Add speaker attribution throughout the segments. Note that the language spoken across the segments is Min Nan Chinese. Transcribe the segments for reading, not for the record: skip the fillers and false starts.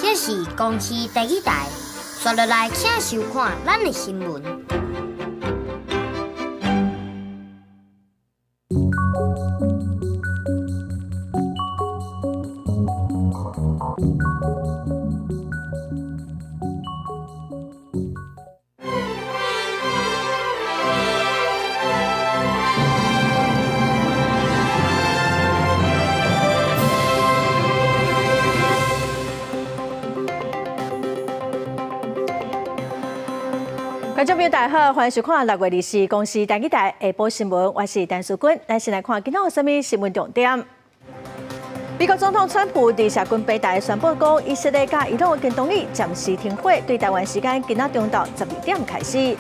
Speaker 1: 這是公視第一台，刷落來請收看咱的新聞。
Speaker 2: 觀眾朋友大家好，歡迎收看6月24公視台語台下晡新聞，我是陳淑君。咱先來看今仔有啥物新聞重點。美國總統川普佇社群平台宣布講，以色列佮伊朗已經同意暫時停火，對台灣時間今仔中晝12點開始。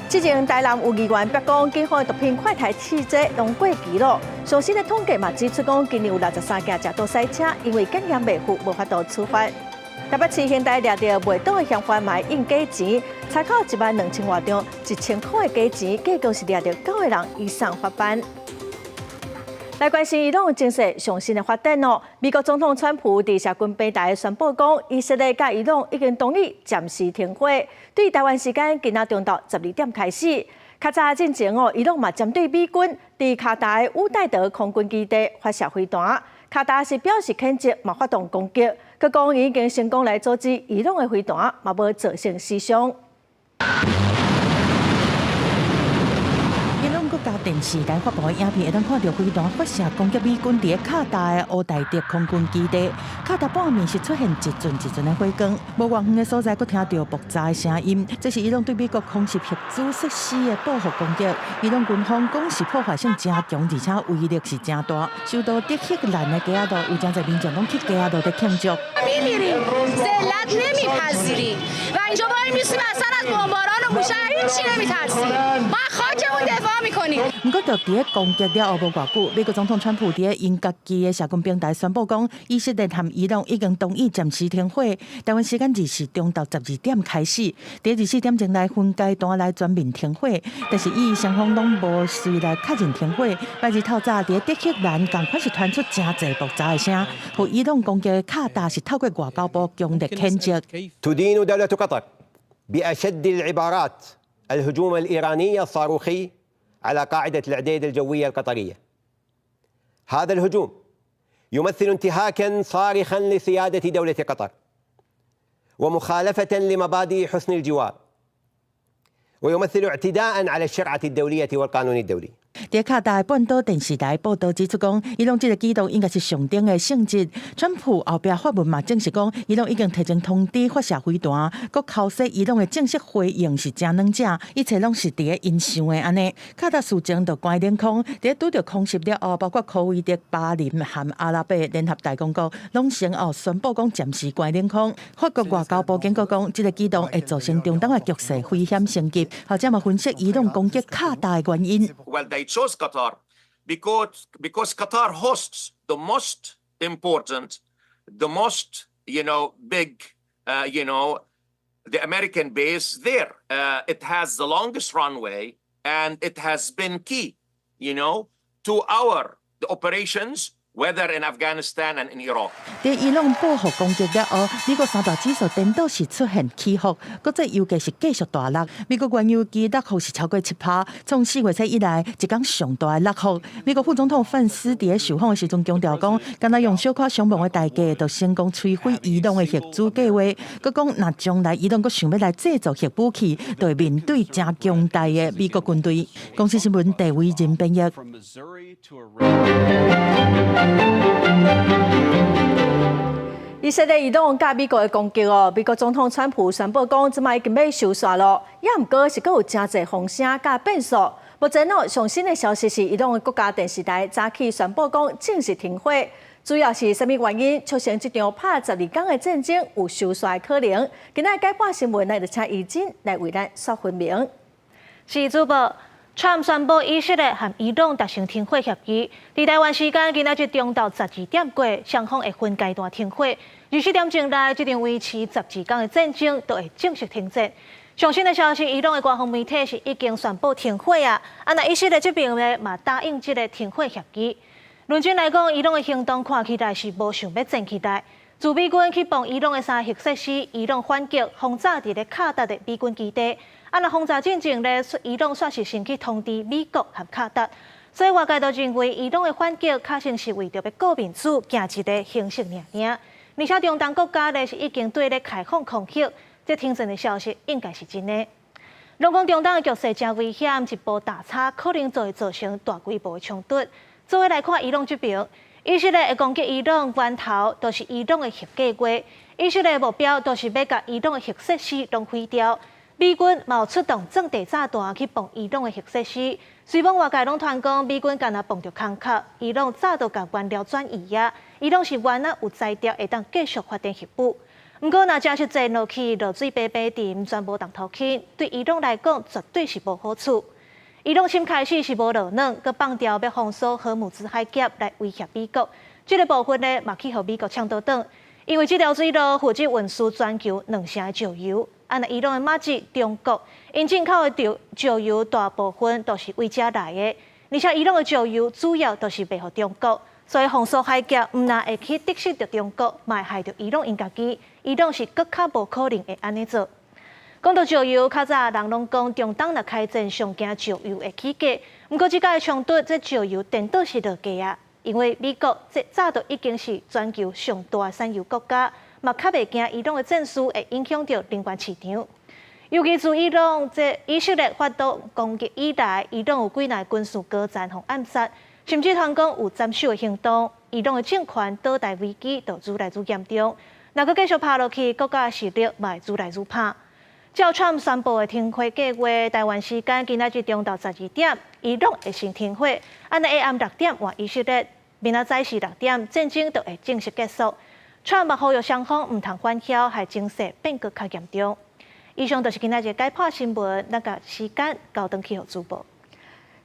Speaker 2: 之前台南有議員表講，警方的毒品快篩試劑攏過期囉。上新的統計嘛指出講，今年有63件食毒賽車，因為檢驗袂符，無法度處罰。台北市現代掠著賣賭的嫌犯嘛用假錢，查扣1萬2千外張1000箍的假錢，計共是掠著9個人以上法辦。來關心伊朗情勢上新的發展哦。美國總統川普佇社群平台宣布講，以色列佮伊朗已經同意暫時停火，對台灣時間今仔中晝12點開始。較早進前哦，伊朗嘛針對美軍佇卡達的烏代德空軍基地發射飛彈，卡達是表示譴責，嘛發動攻擊。閣講已經成功來阻止伊朗的飛彈，嘛無造成死傷。
Speaker 3: 伊朗國家電視台發布的影片，會當看著飛彈發射攻擊美軍佇卡達的烏代德空軍基地。卡達半暝是出現一陣一陣的火光，無偌遠的所在，閣聽著爆炸的聲音。這是伊朗對美國空襲核子設施的報復攻擊。伊朗軍方講是破壞性誠強，而且威力是誠大。首都德黑蘭的街仔路有誠濟民眾攏去街仔路佇慶祝。毋過，就佇咧攻擊了後無偌久，美國總統川普佇咧𪜶家己的社群平台宣布講，以色列和伊朗已經同意暫時停火。台灣時間24中晝12點開始，佇24點鐘來分階段來全面停火，但是伊雙方攏無隨來確認停火。拜二透早佇咧德黑蘭仝款是傳出誠濟爆炸的聲，予伊朗攻擊的卡達是透過外交部強烈譴責。
Speaker 4: تدين دولة قطر بأشد العبارات الهجوم الإيراني الصاروخي على قاعدة العديد الجوية القطرية. هذا الهجوم يمثل انتهاكا صارخا لسيادة دولة قطر ومخالفة لمبادئ حسن الجوار ويمثل اعتداء على الشرعة الدولية والقانون الدولي。
Speaker 3: 佇卡達的半島電視台報導指出，講伊朗這個舉動應該是上等的性質。川普後壁發文嘛證實講，伊朗已經提前通知發射飛彈，閣剾洗伊朗的正式回應是誠軟正，一切攏是佇咧𪜶想的按呢。卡達事前就關冷空，佇咧拄著空襲了後，包括科威特、巴林和阿拉伯聯合大公國，攏先後宣布講暫時關冷空。法國外交部警告講，這個舉動會造成中東的局勢危險升級。學者嘛分析伊朗攻擊卡達的原因。
Speaker 5: Well, they chose Qatar because Qatar hosts the most important, the most big, the American base there. It has the longest runway and it has been key to our the operations, whether in Afghanistan and in Iraq.
Speaker 3: 佇伊朗報復攻擊了後，美國三大指數顛倒是出現起伏，國際油價是繼續大落。美國原油期落幅是超過7%，創4月初以來一工上大的落幅。美國副總統范斯佇咧受訪的時陣強調講，敢若用小可傷亡的代價，就成功摧毀伊朗的核子計劃。閣講，若將來伊朗閣想欲來製造核武器，就會面對誠強大的美國軍隊。公視新聞戴偉仁編譯。
Speaker 2: 以色列伊朗佮美國的攻擊哦，美國總統川普宣布講，這擺已經欲收煞囉，也毋過是閣有誠濟風聲佮變數。目前哦，上新的消息是，伊朗的國家電視台早起宣布講正式停火，主要是啥物原因促成這場拍12工的戰爭有收煞的可能？今仔改播新聞，咱就請怡珍來為咱說分明。
Speaker 6: 是主播。川普宣布以色列和伊朗達成停火協議，佇台灣時間今仔日中晝12點過，雙方會分階段停火。24點鐘內，這場維持12工的戰爭就會正式停戰。上新的消息，伊朗的官方媒體是已經宣布停火啊，啊，若以色列這邊呢嘛答應這個停火協議。論真來講，伊朗的行動看起來是無想欲戰起來。自美軍去磅伊朗的三核設施，伊朗反擊轟炸佇咧卡達的美軍基地。啊，若轟炸進前咧，伊朗煞是先去通知美國和卡達。所以外界都認為，伊朗的反擊確實是為著欲顧面子，行一个形式爾爾。而且中東國家咧是已經對咧開放空域，這停戰的消息應該是真的。攏講中東的局勢誠危險，一步大差可能就會造成大規模的衝突。做伙來看伊朗這邊，以色列會攻擊伊朗源頭，都是伊朗的核計劃。以色列的目標都是欲共伊朗的核設施攏毀掉。美軍嘛有出動鑽地炸彈去磅伊朗的核設施。雖罔外界攏傳講美軍干焦磅著空殼，伊朗早就共原料轉移啊。伊朗是原來有才調會當繼續發展核武。毋過，若真實戰落去，落水白白沉，全無當頭輕，對伊朗來講絕對是無好處。伊朗先開始是無落軟，閣放調欲封鎖荷姆茲海峽來威脅美國。這个部分呢，嘛去予美國嗆倒轉，因為這條水路負責運輸全球兩成的石油。啊，若伊朗的麻子中國，𪜶進口的石油大部分都是對遮來的，而且伊朗的石油主要都是賣予中國，所以封鎖海峽毋但會去得失著中國，嘛會害著伊朗𪜶家己。伊朗是閣較無可能會按呢做。講到石油，較早人攏講中東若開戰，上驚石油會起價。毋過這擺衝突，這石油顛倒是落價啊！因為美國這早就已經是全球上大的產油國家，嘛較袂驚伊朗的戰事會影響著能源市場。尤其自伊朗這以色列發動攻擊以來，伊朗有幾若軍事高層予暗殺，甚至傳講有斬首的行動。伊朗的政權倒台危機就愈來愈嚴重。若閣繼續拍落去，國家的實力嘛會愈來愈歹。照川普宣布的停火計劃，台灣時間今仔日中晝12點，伊朗會先停火，按呢下暗6點換以色列，明仔載時6點，戰爭就會正式結束。川普呼籲雙方毋通反囂，害情勢變閣較嚴重。以上就是今仔日解破新聞，咱共時間交轉去予主播。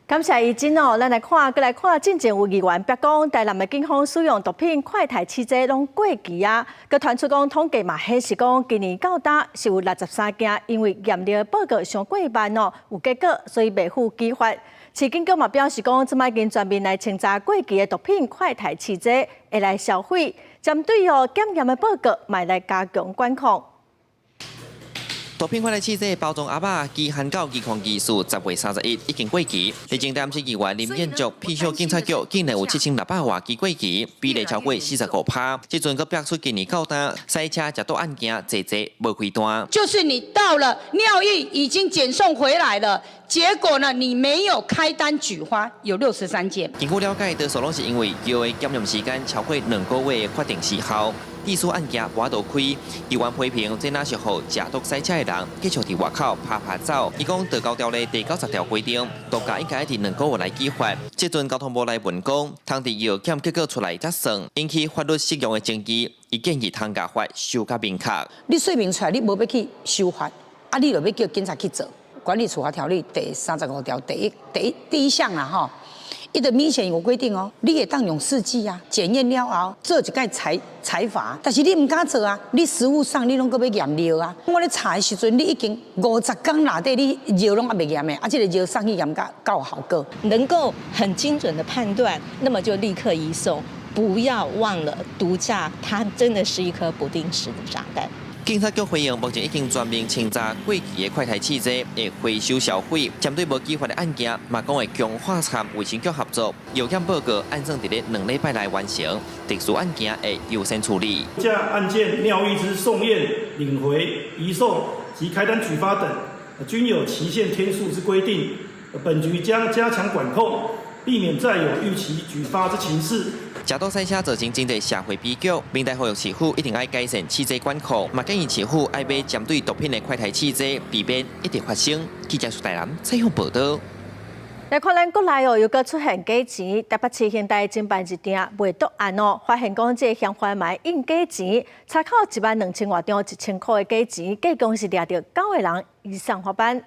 Speaker 2: 感謝怡珍哦，咱來看，閣來看，進前有議員白講，台南的警方使用毒品快篩試劑攏過期啊。閣傳出講統計嘛顯示講，今年到今是有63件，因為驗尿報告傷過慢哦，有結果，所以袂赴舉發。市警局嘛表示講，這擺已經全面來清查過期的毒品快篩試劑，會來銷毀。針對哦檢驗的報告，嘛來加強管控。
Speaker 7: 毒品快篩試劑包裝盒仔，期限到2024年10月31已經過期。日前台南市議員林彥卓批評警察局竟然有7600外支過期，比例超過45%。這陣閣爆出今年到今，賽車食毒案件濟濟無開單。
Speaker 8: 就是你到了尿液已經檢送回來了，結果呢，你沒有開單舉發，有63件。
Speaker 7: 根據了解，多數攏是因為尿的檢驗時間超過2個月的法定時效。歷史案件無法度開，議員批評這若是予食毒賽車的人繼續佇外口趴趴走。伊講，道交條例第90條規定，毒駕應該佇2個月內舉發。這陣交通部來問講，通佇藥檢結果出來才算，引起法律適用的爭議。伊建議通共法修較明確。
Speaker 9: 你說明出來，你無欲去修法，啊，你就欲叫警察去做。管理處罰條例第35條第一項啦，吼。伊就明顯有規定哦，你會當用試劑啊，檢驗了後做一個裁罰，但是你毋敢做啊，你實務上你攏閣欲驗尿啊。我咧查的時陣，你已經50工內底，你尿攏猶未驗的，啊，這个尿送去驗才有效果。
Speaker 10: 能夠很精準的判斷，那麼就立刻移送，不要忘了毒駕，它真的是一顆不定時的炸彈。
Speaker 7: 警察局回應，目前已經全面清查過期的快篩試劑，會回收銷毀。針對無舉發的案件，嘛講會強化參衛生局合作，藥檢報告按算佇咧2禮拜內完成。特殊案件會優先處理。
Speaker 11: 駕案件尿液之送驗、領回、移送及開單舉發等，均有期限天數之規定。本局將加強管控，避免再有逾期舉發之情事。
Speaker 7: 食毒賽車造成真濟社會悲劇，明代呼籲市府一定愛改善試劑管控，嘛建議市府愛買針對毒品的快篩試劑，避免一直發生。記者蘇台南採訪報道。
Speaker 2: 來看咱國內哦，又閣出現假錢，台北市刑大偵辦一件賣毒案哦，發現講這个嫌犯嘛印假錢，查扣1萬2千外張1000箍的假錢，計共是掠著九個人移送法辦。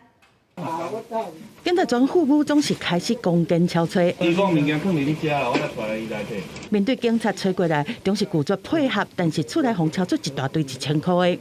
Speaker 3: 警察全副武裝是開始攻堅敲揣。
Speaker 12: 伊講物件囥佇你遮啦，我才帶來伊內底。
Speaker 3: 面對警察揣過來，總是拒絕配合，但是厝內予敲出一大堆1000箍的。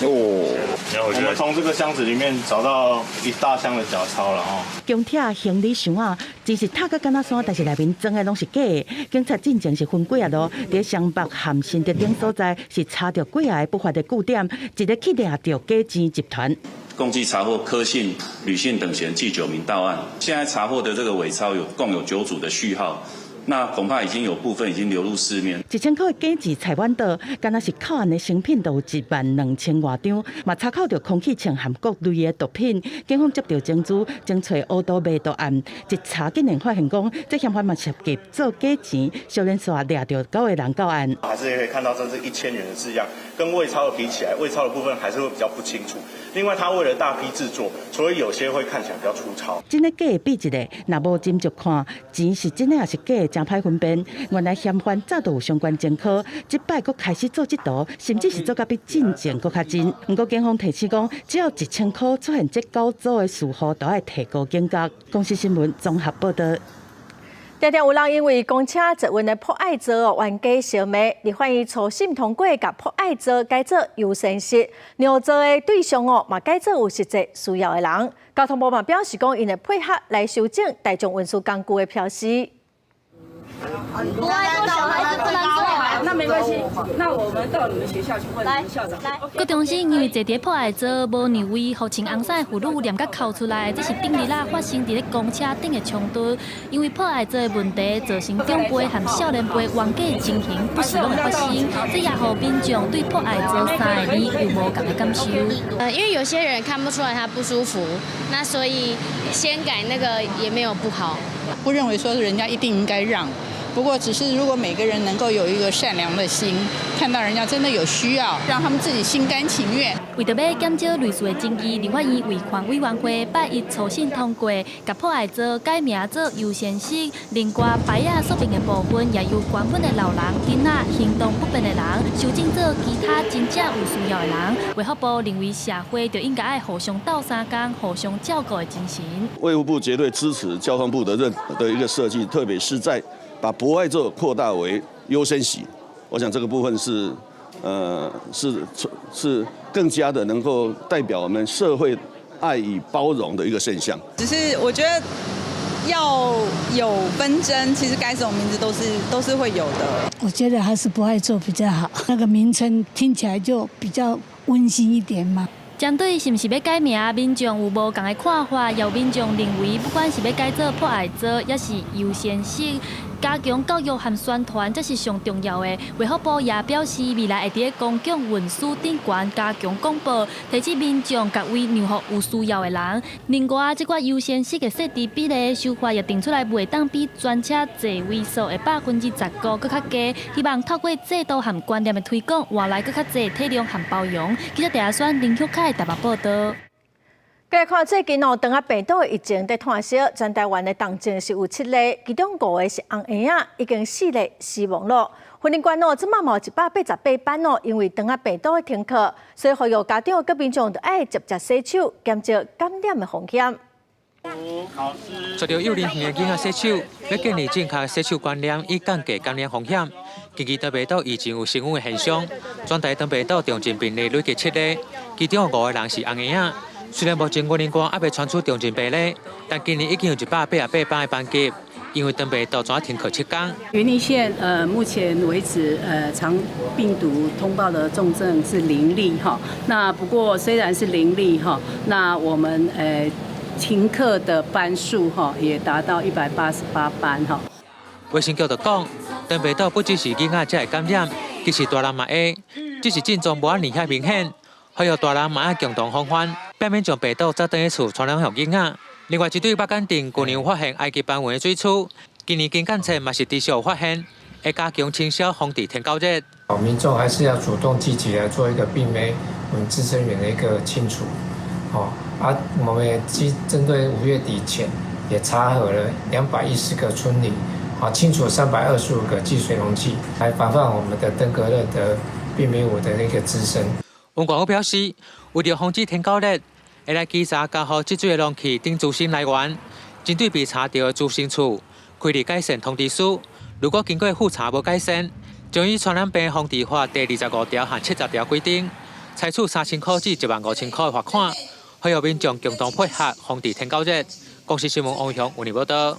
Speaker 12: 哦，我們從這個箱子裡面找到一大箱的假鈔了哦。
Speaker 3: 強拆行李箱啊，真是拆甲敢若山，但是內面裝的攏是假的。警察進前是分幾仔路，佇雙北和新竹等所在是查著幾仔个不法的據點，一个去掠著假錢集團。
Speaker 13: 共計查獲柯姓、呂姓等嫌計9名到案。現在查獲的這個偽鈔有共有9組的序號。那恐怕已經有部分已經流入市面。
Speaker 3: 1000塊的假錢菜碗桌，敢若是扣案的成品，都有1萬2千外張，嘛查扣著空氣槍和各類的毒品。警方接著證據，偵查烏毒賣毒案，一查竟然發現講，這嫌犯嘛涉及做假錢，小連續掠著9個人到案。
Speaker 12: 還是可以看到這是1000元的字樣，跟偽鈔的比起來，偽鈔的部分還是會比較不清楚。另外，他為了大批製作，所以有些會看起來比較粗糙。
Speaker 3: 真的假的比一下，若無斟酌看，錢是真的抑是假的，誠歹分辨。原來嫌犯早就有相關前科，這擺閣開始做這道，甚至是做甲比進前閣較真。毋過警方提醒講，只要1000塊出現這9組的序號，都愛提高警覺。公視新聞綜合報導。
Speaker 2: 常常有人因為公車捷運的博愛座哦，冤家相罵，立法院初審通過，共博愛座改做優先席，讓座的對象哦，嘛改做有實際需要的人。交通部嘛表示講，𪜶會配合來修正大眾運輸工具的標示。
Speaker 1: 博愛座小孩子不能坐，
Speaker 14: 那沒關係，那我們到你們學校去問你們校長。
Speaker 15: 國中生因為坐佇博愛座無讓位，予穿紅衫的婦女念甲哭出來。這是頂日仔發生佇咧公車頂的衝突。因為博愛座的問題，造成長輩和少年輩冤家情形不時攏會發生。這也予民眾對博愛座三个字有無仝的感受。
Speaker 16: 因為有些人看不出來他不舒服，那所以先改那個也沒有不好。
Speaker 17: 不認為說人家一定應該讓。不過，只是如果每個人能夠有一個善良的心，看到人家真的有需要，讓他們自己心甘情願。
Speaker 15: 為著欲減少類似的爭議，立法院衛權委員會拜一初審通過，共博愛座改名做優先席。另外，牌仔說明的部分也由原本的老人、囡仔、行動不便的人，修正做其他真正有需要的人。衛福部認為社會就應該愛互相鬥相共、互相照顧的精神。
Speaker 18: 衛福部絕對支持交通部的任的一個設計，特別是在把博愛座擴大為優先席，我想這個部分是更加的能夠代表我們社會愛與包容的一個現象。
Speaker 19: 只是我覺得要有紛爭，其實改什麼名字都是會有的。
Speaker 20: 我覺得還是博愛座比較好，那個名稱聽起來就比較溫馨一點嘛。
Speaker 15: 針對是毋是欲改名，民眾有無仝的看法，也有民眾認為，不管是欲改做博愛座，抑是優先席，加強教育和宣傳，才是上重要的。衛福部也表示，未來會佇公共運輸頂懸加強廣播，提醒民眾共位讓予有需要的人。另外，這寡優先席的設置比例修法也定出來，袂當比全車座位數的15%閣較低。希望透過制度和觀念的推廣，換來閣較濟體諒和包容。記者鄭阿選林旭凱台北報導。
Speaker 2: 來看最近哦，腸仔病毒的疫情佇湠燒，全台灣的重症是有七例，其中五个是紅嬰仔，已經四例死亡了。雲林縣哦，這擺嘛有188班哦，因為腸仔病毒的停課，所以呼籲家長佮民眾著愛捷捷洗手，減少感染的風險。
Speaker 21: 隨著幼兒園的囡仔洗手，欲建立正確洗手觀念，以降低感染風險。近期腸病毒疫情有升溫的現象，全台腸病毒重症病例累計七例，其中五個人是紅嬰仔。雖然目前雲林縣猶未傳出重症病例，但今年已經有188班的班級因為腸病毒轉停課7天。
Speaker 22: 雲林縣目前為止腸病毒通報的重症是0例哈。那不過雖然是0例哈，那我們停課的班數哈也達到188班哈。
Speaker 21: 衛生局就講，腸病毒不只是囡仔才會感染，其實大人嘛會，只是症狀無按呢遐明顯。呼籲大人嘛愛共同防範，避免將病毒走轉去厝傳染予囡仔。另外，針對北港鎮舊年有發現埃及斑蚊的水鼠，今年經檢測嘛是持續有發現，會加強清消防治天狗熱。
Speaker 23: 民眾還是要主動積極來做一個病媒蚊孳生源的一個清除。哦，啊，我們也針對5月底前也查核了210個村里，啊，清除325個積水容器，來防範我們的登革熱的病媒蚊的一個滋生。
Speaker 21: 文管府表示，為著防止天狗熱，會來稽查家戶積水的容器等滋生來源，針對被查著的滋生處，開立改善通知書。如果經過復查無改善，將依傳染病防治法第25條和70條規定，採取3000箍至1萬5千箍的罰款，呼籲民眾共同配合，防治天狗熱。公視新聞王雄有報道。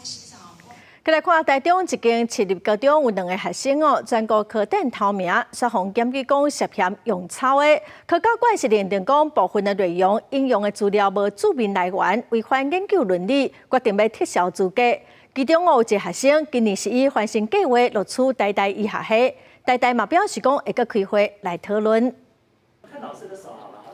Speaker 2: 過來看台中一間市立高中有兩个學生哦，全國考典頭名，煞予檢舉講涉嫌用抄的。考教館是認定講部分的內容引用的資料無註明來源，違反研究倫理，決定欲撤銷資格。其中有一个學生今年是以繁星計畫錄取台大醫學系，台大嘛表示講會閣開會來討論。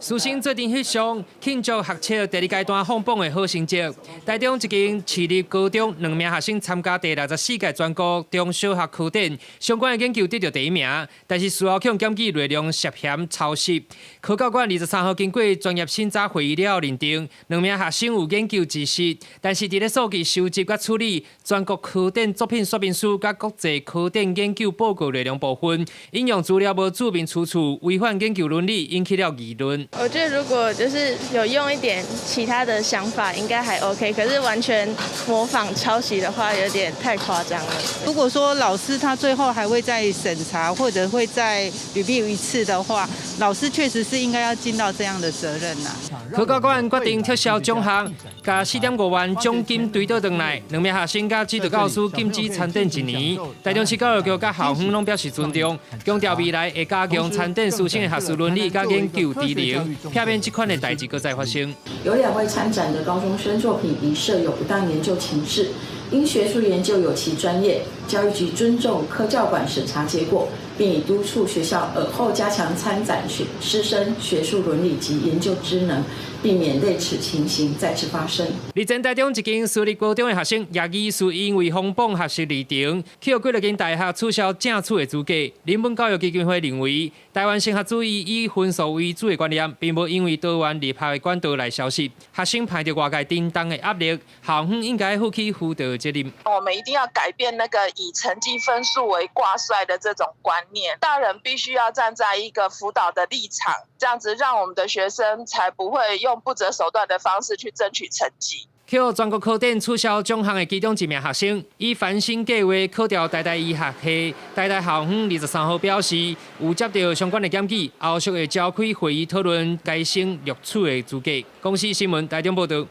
Speaker 4: 師生做陣翕相，慶祝學測第二階段放榜的好成績。台中一間市立高中兩名學生參加第64屆全國中小學考典，相關的研究得著第一名，但是事後去檢舉內容涉嫌抄襲。考教館23號經過專業審查會議了後認定，兩名學生有研究知識，但是佇咧數據收集佮處理全國考典作品說明書佮國際考典研究報告內容部分，引用資料無註明出處，違反研究倫理，引起了議論。
Speaker 5: 我覺得如果就是有用一點其他的想法，應該還 OK。可是完全模仿抄襲的話，有點太誇張了。
Speaker 6: 如果說老師他最後還會再審查，或者會再 review 一次的話，老師確實是應該要盡到這樣的責任啦。
Speaker 4: 考教館決定撤銷獎項，共4.5萬獎金追討轉來。兩名學生佮指導教師禁止參展一年。台中市教育局佮校方攏表示尊重，強調未來會加強參展師生的學術倫理佮研究知能，避免這款的代誌閣再發生。
Speaker 24: 有兩位參展的高中生作品疑涉有不當研究情事，因學術研究有其專業，教育局尊重科教館審查結果，並已督促學校爾後加強參展學師生學術倫理及研究知能，避免類似情形再次發生。
Speaker 4: 日前台中一間私立高中的學生葉醫師因為放榜學習離程，去予幾若間大學取消正取的資格。人本教育基金會認為，台灣升學主義以分數為主的觀念，並無因為多元入學的管道來消失。學生攀著外界沉重的壓力，校方應該負起輔導責任。
Speaker 25: 我們一定要改變那個以成績分數為掛帥的這種觀念，大人必須要站在一個輔導的立場，這樣子讓我們的學生才不會用不擇手段的方式去爭取成績。
Speaker 4: 去予全國考典取消獎項的其中一名學生，以繁星計畫考著台大醫學系。台大校方23號表示，有接到相關的檢舉，後續會召開會議討論該生錄取的資格。公視新聞台中報導。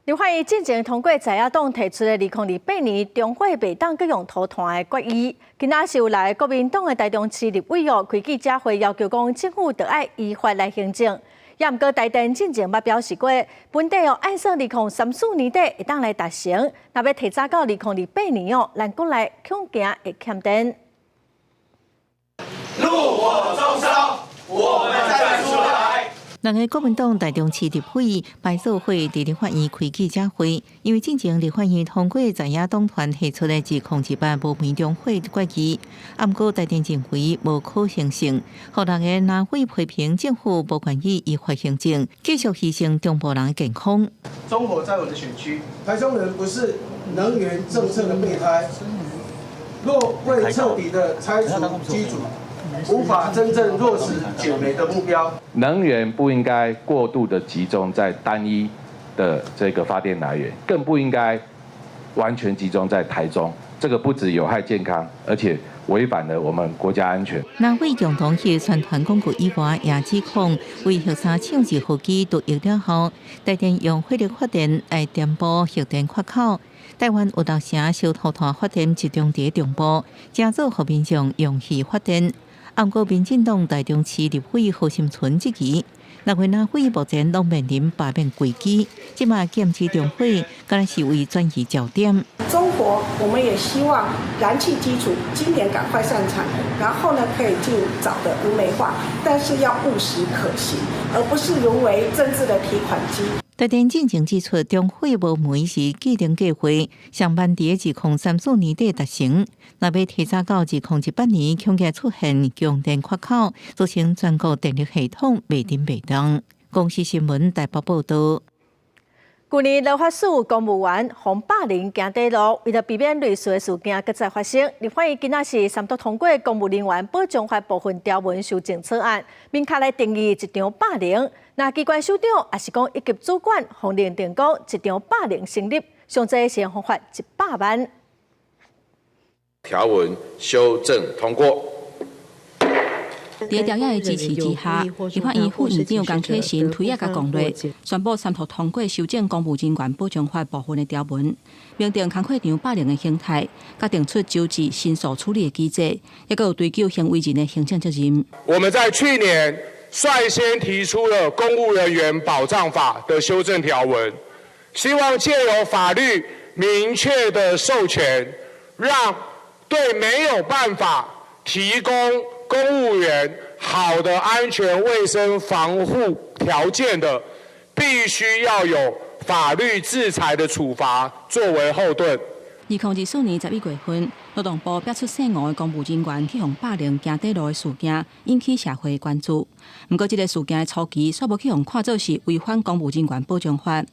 Speaker 2: 立法院進前通過在野黨提出的2028年中火袂當閣用塗炭的決議，今仔是有來國民黨的台中市立委哦開記者會，要求講政府著愛依法來行政。也毋過台電進前捌表示過，本底哦按算2034年底會當來達成，若欲提早到2028年哦，咱國內恐驚會欠電。
Speaker 26: 怒火中燒，我們站出來。
Speaker 27: 兩个國民黨台中市立委白做會佇立法院開記者會，因為進前立法院通過在野黨團提出的2018無煤中火決議，毋過台電認為無可行性，予六个藍委批評政府無願意依法行政，繼續犧牲中部人的健康。
Speaker 28: 中火在我的選區，台中人不是能源政策的備胎，若未徹底的拆除機組，無法真正落實減煤的目標。
Speaker 29: 能源不應該過度的集中在單一的這個發電來源，更不應該完全集中在台中。這個不只有害健康，而且違反了我們國家安全。
Speaker 27: 藍委共同去宣傳廣告以外，也指控為核三廠二號機除役了後，台電用火力發電來填補核電缺口。台灣有六成燒塗炭發電集中佇中部，誠早予民眾用氣發電。毋過民進黨台中市立委何心存質疑，六位藍委目前攏面臨罷免危機，這馬劍指中火，敢若是為轉移焦點。
Speaker 30: 中火，我們也希望燃氣機組今年趕快上產，然後呢可以盡早的無煤化，但是要務實可行，而不是淪為政治的提款機。
Speaker 27: 台電進前指出，中火無煤是既定計劃，上慢佇2034年底達成。若欲提早到2018年，恐驚出現供電缺口，造成全國電力系統袂振袂動。公視新聞台北報導。
Speaker 2: 舊年羅發署公務員予霸凌驚短路，為著避免類似的事件閣再發生，立法院今仔是三讀通過公務人員保障法部分條文修正草案，明確來定義職場霸凌。若機關首長抑是講一級主管，予認定講職場霸凌成立，上濟是予罰100萬。
Speaker 31: 條文修正通過。
Speaker 1: 佇朝野的支持之下，立法院副院長江啟臣推仔共講落，宣布三讀通過修正公務人員保障法部分的條文，明定工課場霸凌的形態，佮定出招致申訴處理的機制，抑閣有追究行為人的行政責任。
Speaker 3: 我們在去年率先提出了公務人員保障法的修正條文，希望借由法律明確的授權，讓對沒有辦法提供公務員好的安全衛生防護條件的，必須要有法律制裁的處罰作為後盾。
Speaker 1: 2024年11月份，勞動部拍出姓吳的公務人員去予霸凌行短路的事件，引起社會關注。毋過，這个事件的初期，煞無去予看做是違反公務人員保障法。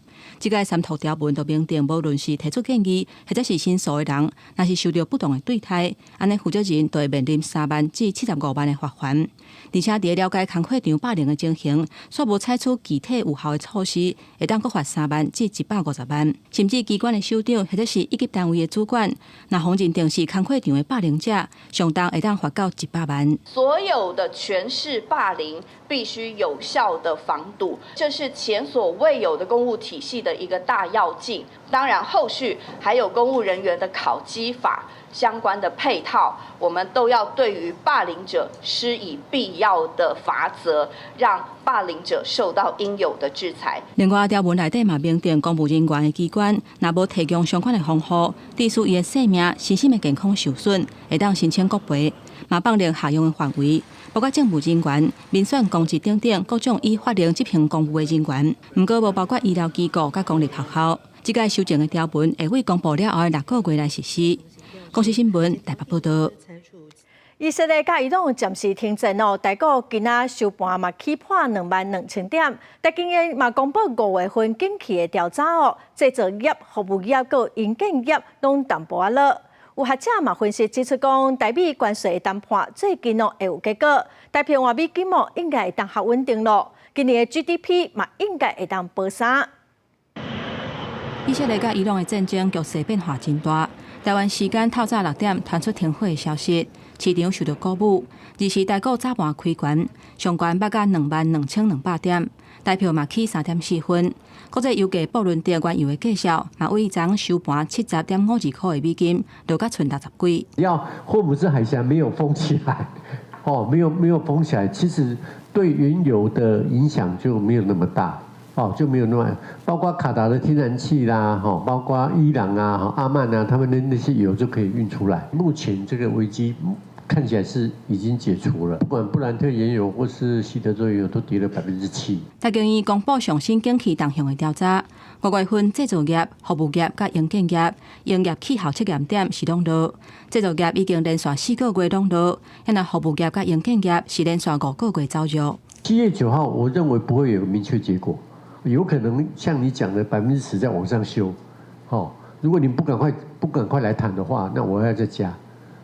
Speaker 1: 這个三讀條文就明定，無論是提出建議或者是申訴的人，若是受著不當的對待，按呢負責人就會面臨3萬至75萬的罰鍰。而且，佇了解工課場霸凌的情形，煞無採取具體有效的措施，會當閣罰3萬至150萬。甚至機關的首長或者是一級單位的主管，若予認定是工課場的霸凌者，上重會當罰到100萬。
Speaker 7: 所有的權勢霸凌必須有效的防堵，這是前所未有的公務體系的一個大躍進。當然，後續還有公務人員的考績法相關的配套，我們都要對於霸凌者施以必要的罰則，讓霸凌者受到應有的制裁。
Speaker 1: 另外，條文內底嘛明定，公務人員的機關若無提供相關的防護，致使伊的性命、身心的健康受損，會當申請國賠，嘛放任適用的範圍，包括政務人員、民選公職等等各種依法令執行公務的人員，毋過無包括醫療機構佮公立學校。這个修正的條文會於公布了後的6個月來實施。公視新聞台北報導。
Speaker 2: 以色列佮伊朗暫時停戰哦，台股今仔收盤嘛起破22,000點。台經院嘛公布5月份景氣的調查哦，製造業、服務業、佮營建業攏淡薄仔落。有學者嘛分析指出講，台美關稅的談判最近哦會有結果，台幣換美金哦應該會當較穩定咯。今年的 GDP 嘛應該會當保三。
Speaker 1: 以色列佮伊朗的戰爭局勢變化真大。台灣時間透早6點傳出停火的消息，市場受到鼓舞。二是台股早盤開懸，上懸捌到22,200點，台票嘛起3.4分。國際油價布倫特原油的價數嘛，為昨收盤70.52塊的美金，落甲賰60幾。
Speaker 8: 要霍姆茲海峽沒有封起來，哦，沒有封起來，其實對原油的影響就沒有那麼大。哦，就沒有那麼，包括卡達的天然氣啦，吼，包括伊朗啊、阿曼啊，他們的那些油就可以運出來。目前這個危機看起來是已經解除了，不管布蘭特原油或是西德州原油都跌了7%。
Speaker 1: 台經院公布上新景氣動向的調查，5月份製造業、服務業佮營建業營業氣候測驗點是攏落，製造業已經連續4個月攏落，若服務業佮營建業是連續5個月走弱。
Speaker 8: 7月9號，我認為不會有明確結果。有可能像你講的10%在往上修，哦，如果你不趕快來談的話，那我要再加，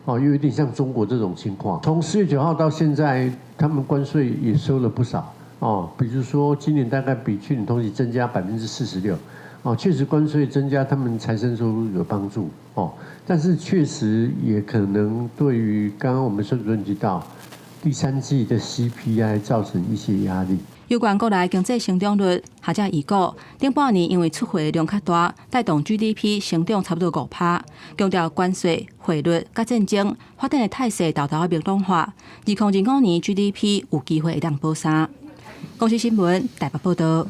Speaker 8: 哦，又有點像中國這種情況。從4月9號到現在，他們關稅也收了不少，哦，比如說今年大概比去年同期增加46%，哦，確實關稅增加，他們財政收入有幫助，哦，但是確實也可能對於剛剛我們孫主任提到第三季的 CPI 造成一些壓力。
Speaker 1: 有關國內經濟成長率，學者預估，頂半年因為出貨量較大，帶動 GDP 成長差不多5趴。強調關稅、匯率佮戰爭發展的態勢，沓沓仔明朗化。2025年 GDP 有機會會當保三。公視新聞台北報導。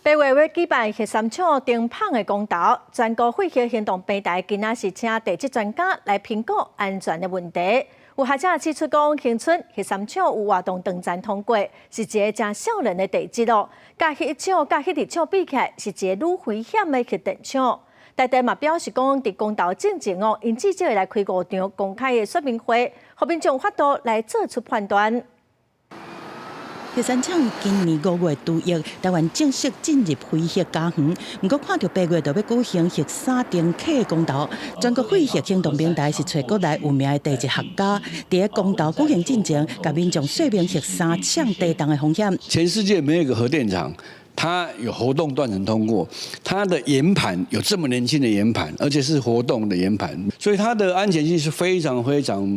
Speaker 2: 8月欲舉辦核三廠燈麭的公投，全國廢核行動平台今仔是請地質專家來評估安全的問題。有學者指出講，恆春核三廠有活動斷層通過，是一个誠少年的地質哦。佮彼一廠、佮彼二廠比起來，是一个愈危險的核電廠。台電嘛表示講，佇公投進前哦，𪜶至少會來開五場公開的說明會，予民眾有法度來做出判斷。
Speaker 9: 核三廠今年5月除役，台灣正式進入非核家園。毋過看著8月就欲舉行核三重啟公投，全國廢核行動平台是揣國內有名的地質學家，佇公投舉行進前，共民眾說明核三廠地動的風險。
Speaker 10: 全世界沒有一個核電廠，它有活動斷層通過，它的岩盤有這麼年輕的岩盤，而且是活動的岩盤，所以它的安全性是非常非常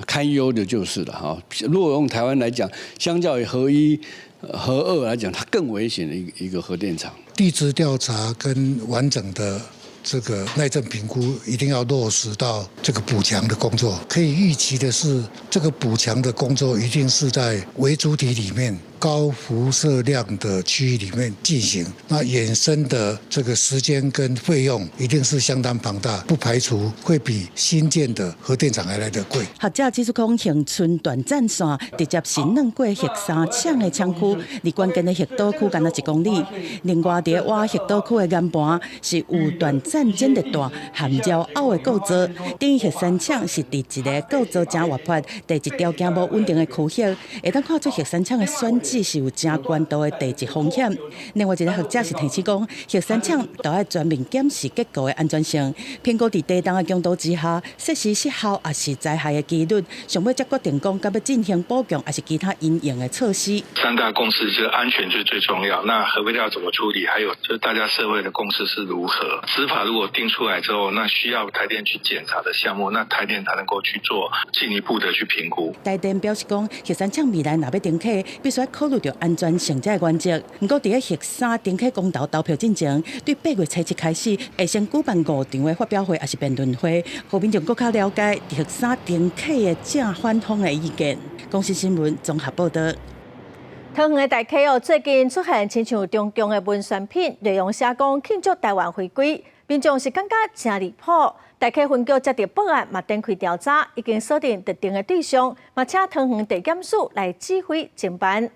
Speaker 10: 堪憂的就是了哈。如果用台灣來講，相較於核一、核二來講，它更危險的一個核電廠。
Speaker 11: 地質調查跟完整的這個耐震評估一定要落實到這個補強的工作。可以預期的是，這個補強的工作一定是在圍築體裡面高輻射量的區域裡面進行，那衍生的這個時間跟費用一定是相當龐大，不排除會比新建的核電廠還來得貴。
Speaker 9: 學者指出，講恆春斷層線直接滲軟過核三廠的廠區，離關鍵的核島區干焦一公里。另外，佇倚核島區的岩盤是有斷層剪力帶和繞拗的構造，等於核三廠是佇一个構造誠活潑、地質條件無穩定的區域，會當看出核三廠的選址是有誠懸度的地質風險。另外一个學者是提醒講，核三廠都愛全面檢視結構的安全性，評估佇地動的強度之下，設施失效抑是災害的機率，上尾才決定講，敢欲進行補強抑是其他因應的措施。
Speaker 12: 三大共識就是安全是最重要，那核廢料怎麼處理，還有就是大家社會的共識是如何。執法如果定出來之後，那需要台電去檢查的項目，那台電才能夠去做進一步的去評估。
Speaker 9: 台電表示講，核三廠未來若欲重啟，必須考慮著安全性這个原則。毋過，佇咧核三重啟公投投票進前，對8月初7開始，會先舉辦五場的發表會，抑是辯論會，予民眾閣較了解核三重啟的正反方的意見。公視新聞綜合報導。
Speaker 2: 桃園的大溪哦，最近出現親像中共的文宣品，內容寫講慶祝台灣回歸，民眾是感覺誠離譜。大溪分局接到報案，嘛展開調查，已經鎖定特定的對象，嘛請桃園地檢署來指揮偵辦。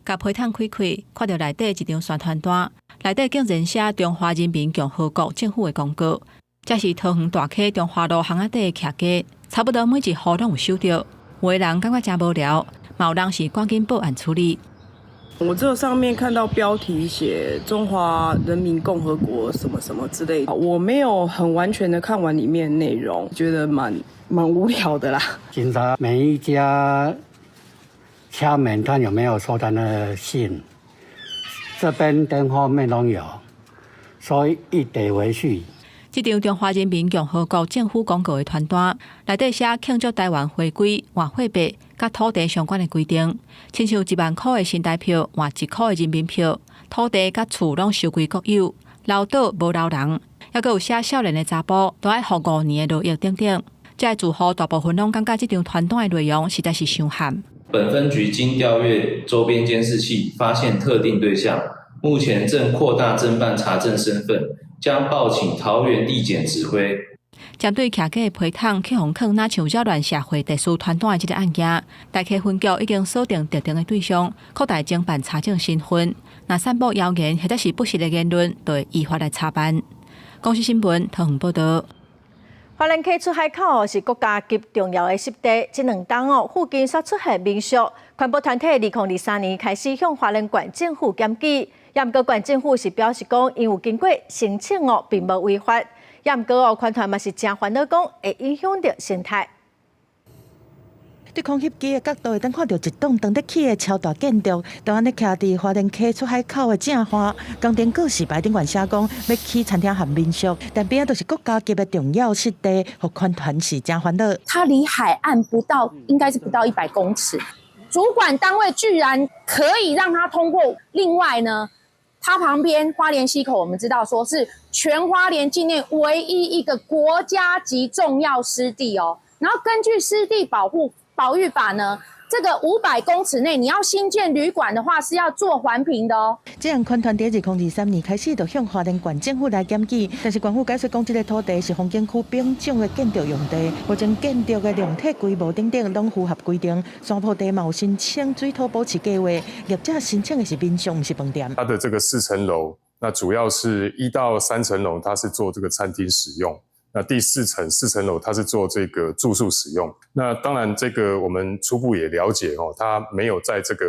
Speaker 1: 共批桶開開，看著內底一張宣傳單，內底竟然寫中華人民共和國政府的廣告。這是桃園大溪中華路巷仔底的徛家，差不多每一戶攏有收著。有的人感覺誠無聊，嘛有人是趕緊報案處理。
Speaker 13: 我只有上面看到標題寫中華人民共和國什麼什麼之類的，我沒有很完全的看完裡面內容，覺得蠻無聊的啦。
Speaker 14: 警察每一家敲門，看有沒有收到那個信，這邊跟後面都有，所以一得回去。
Speaker 1: 這張中華人民共和國政府廣告的傳單，內底寫慶祝台灣回歸、換貨幣、佮土地相關的規定，親像1萬箍的新台票換1箍的人民票，土地佮厝攏收歸國有，留島無留人，猶閣有寫少年的查埔都愛服5年的勞役等等。這个住戶大部分攏感覺這張傳單的內容實在是傷譀。
Speaker 15: 本分局經調閱周邊監視器，發現特定對象，目前正擴大偵辦查證身份。將報請桃園地檢指揮。
Speaker 1: 針對徛家的批桶去予囥，若像擾亂社會秩序傳單的這个案件，大溪分局已經鎖定特定的對象，擴大偵辦查證身份。若散布謠言或者是不實的言論，就會依法來查辦。公視新聞桃園報導。
Speaker 2: 花蓮溪出海口是國家級重要的濕地，這兩冬哦，附近煞出現民宿，環保團體2023年開始向花蓮縣政府檢舉。也毋過縣政府是表示講，𪜶有經過申請哦，並無違法。也毋過哦，環團嘛是誠煩惱，講會影響著生態。
Speaker 9: 對空翕機的角度，會當看著一棟當咧起的超大建築，就按呢徛佇花蓮溪出海口的正岸。工程告示牌頂懸寫講欲起餐廳和民宿，但邊仔都是國家級的重要濕地，予環團是誠煩惱。
Speaker 16: 它離海岸不到，應該是不到100公尺。主管單位居然可以讓它通過。另外呢，它旁邊花蓮溪口，我們知道說是全花蓮境內唯一一個國家級重要濕地哦。然後根據濕地保護保育法呢，這個500公尺內你要新建旅館的話，是要做環評的哦。
Speaker 9: 這項環團佇2023年開始就向花蓮縣政府來檢舉，但是縣府解釋講，這个土地是風景區丙種的建築用地，目前建築的量體規模等等攏符合規定。山坡地嘛有申請水土保持計劃，業者申請的是民宿，毋是飯店。
Speaker 17: 它的這個四層樓，那主要是1到3層樓，它是做這個餐廳使用。那第四層四層樓，它是做這個住宿使用。那當然，這個我們初步也了解哦，它沒有在這個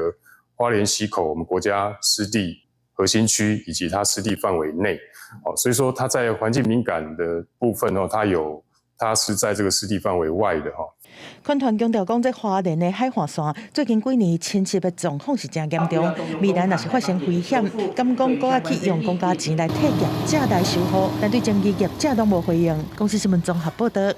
Speaker 17: 花蓮溪口我們國家濕地核心區以及它濕地範圍內哦，所以說它在環境敏感的部分哦，它是在這個濕地範圍外的哈。
Speaker 9: 環團強調講，這花蓮的海岸線最近幾年侵蝕的狀況是誠嚴重，未來若是發生危險，敢講閣愛去用公家錢來替業者來修復，但對爭議業者攏無回應。公視新聞綜合報導。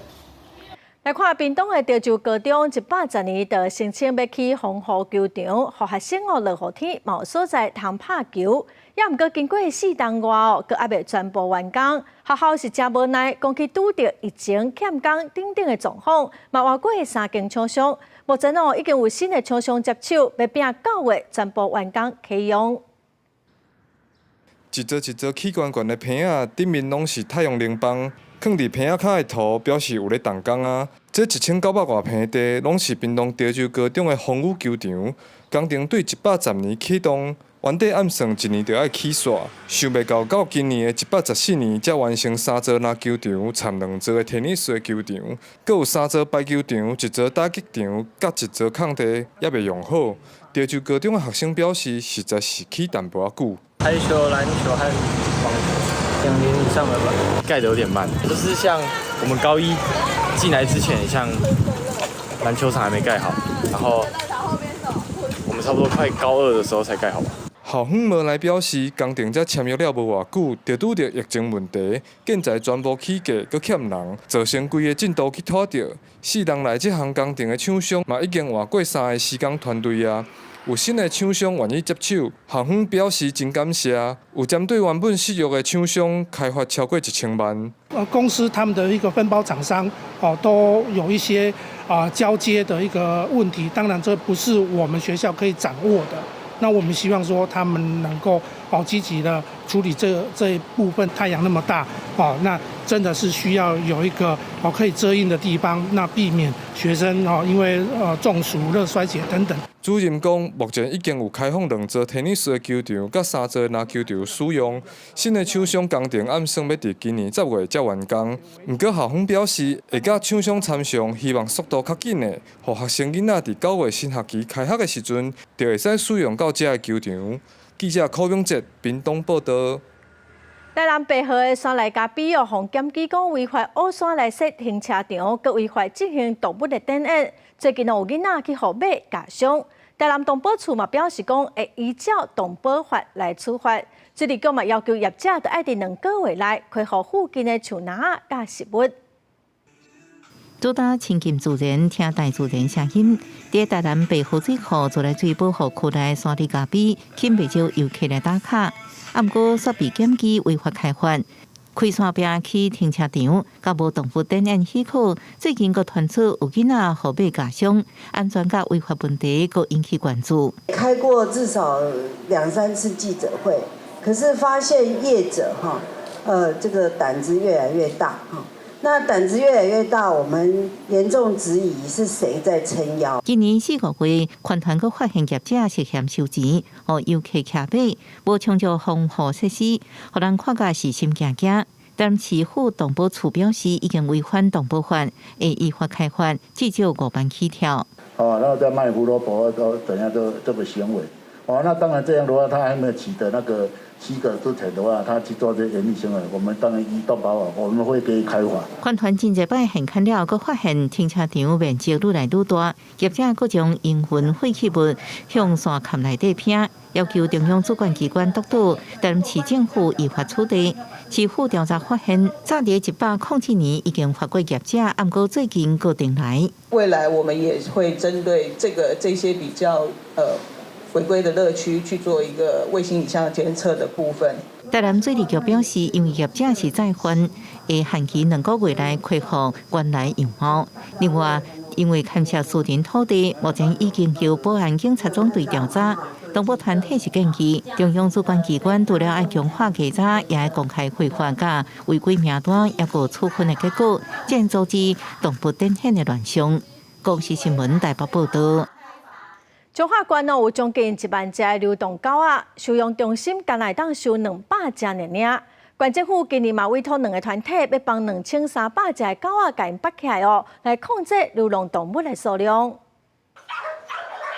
Speaker 2: 來看屏東的潮州高中，110年就申請欲起防護球場，予學生哦落雨天嘛有所在通拍球。也毋過經過4冬外哦，閣猶未全部完工。學校是誠無奈，講去拄著疫情欠工等等的狀況，嘛換過三間廠商。目前哦已經有新的廠商接手，欲拚9月全部完工啟用。
Speaker 5: 一座一座起懸懸的棚仔，頂面攏是太陽能板。囥佇棚仔跤的圖表示有咧動工啊！這1900外坪地，攏是屏東潮州高中的風雨球場。工程對110年啟動，原底按算一年就愛起煞，想袂到到今年的114年才完成三座籃球場、摻兩座的テニス的球場，閣有三座排球場、一座打擊場，佮一座空地猶未用好。潮州高中的學生表示，實在是起淡薄仔久。
Speaker 6: 排球、籃球和網球。2年以上了吧，
Speaker 18: 蓋得有點慢，就是像我們高一進來之前，像籃球場還沒蓋好，然後我們差不多快高二的時候才蓋好吧。
Speaker 5: 校方無奈表示，工程才簽約了無偌久，就拄著疫情問題，建材全部起價，閣欠人，造成規个進度去拖著。4冬來這項工程的廠商嘛已經換過三个施工團隊啊。有新的廠商願意接手，校方表示真感謝。有針對原本失約的廠商開罰超過1000萬。
Speaker 19: 公司他們的一個分包廠商哦，都有一些啊交接的一個問題，當然這不是我們學校可以掌握的。那我們希望說他們能夠哦積極的處理這一部分。太陽那麼大哦，那真的是需要有一個哦可以遮蔭的地方，那避免學生哦因為中暑、熱衰竭等等。
Speaker 5: 主任講，目前已經有開放兩座テニス的球場，佮三座籃球場使用。新的廠商工程按算欲佇今年10月才完工。毋過校方表示，會佮廠商參詳，希望速度較緊的，予學生囡仔佇9月新學期開學的時陣，就會使使用到這个球場。記者柯永哲屏東報導。
Speaker 2: 台南白河的山內咖啡哦，予檢舉講違法烏山來設停車場，閣違法進行動物的展演。最近有囡仔去予馬咬傷。台南動保處嘛表示講，會依照動保法來處罰。水利局嘛要求業者著愛佇2個月內恢復附近的樹林佮植物。
Speaker 27: 主打親近自然，聽大自然聲音。佇台南白河水庫自來水保護區內山裡咖啡，吸引袂少遊客來打卡。啊，毋過煞被檢舉違法開發，開山壁起停車場，佮無動物展演許可，最近閣傳出有囡仔予馬咬傷，安全佮違法問題閣引起關注。
Speaker 20: 開過至少兩三次記者會，可是發現業者哈，這個膽子越來越大哈。那膽子越來越大，我們嚴重質疑是誰在撐腰。
Speaker 27: 今年四五月，環團閣發現業者涉嫌收錢，予遊客騎馬，無充足防護設施，予人看甲是心驚驚。但市府動保處表示，已經違反動保法，會依法開罰，至少5萬起跳。
Speaker 21: 哦，然後再賣胡蘿蔔都怎樣都這個行為。哦，那當然這樣的話，他還沒有取得那個許可之前的話，他去做這營利行為，我們當然依動保法，我們會給予開罰。
Speaker 27: 環團真濟擺現勘了，閣發現停車場面積愈來愈大，業者閣將營運廢棄物向山崁內底拋，要求中央主管機關督導，但市政府依法處理。市府調查發現，早佇107年已經罰過業者，毋過最近閣重來。
Speaker 22: 未來我們也會針對這些比較違規的樂區去做一個衛星影像監測的部分。
Speaker 27: 台南水利局表示，因為業者是再犯，會限期2個月內恢復原來樣貌。另外，因為牽涉私人土地，目前已經由保安警察總隊調查。動保團體是建議，中央主管機關除了愛強化稽查，也愛公開非法佮違規名單，抑閣處分的結果，才能阻止動物展演的亂象。公視新聞台北報導。
Speaker 2: 彰化縣哦，有將近1萬隻流動狗仔，收容中心干焦會當收200隻爾爾。縣政府今年嘛委託兩个團體，欲幫2300隻狗仔共𪜶縛起來哦，來控制流浪動物的數量。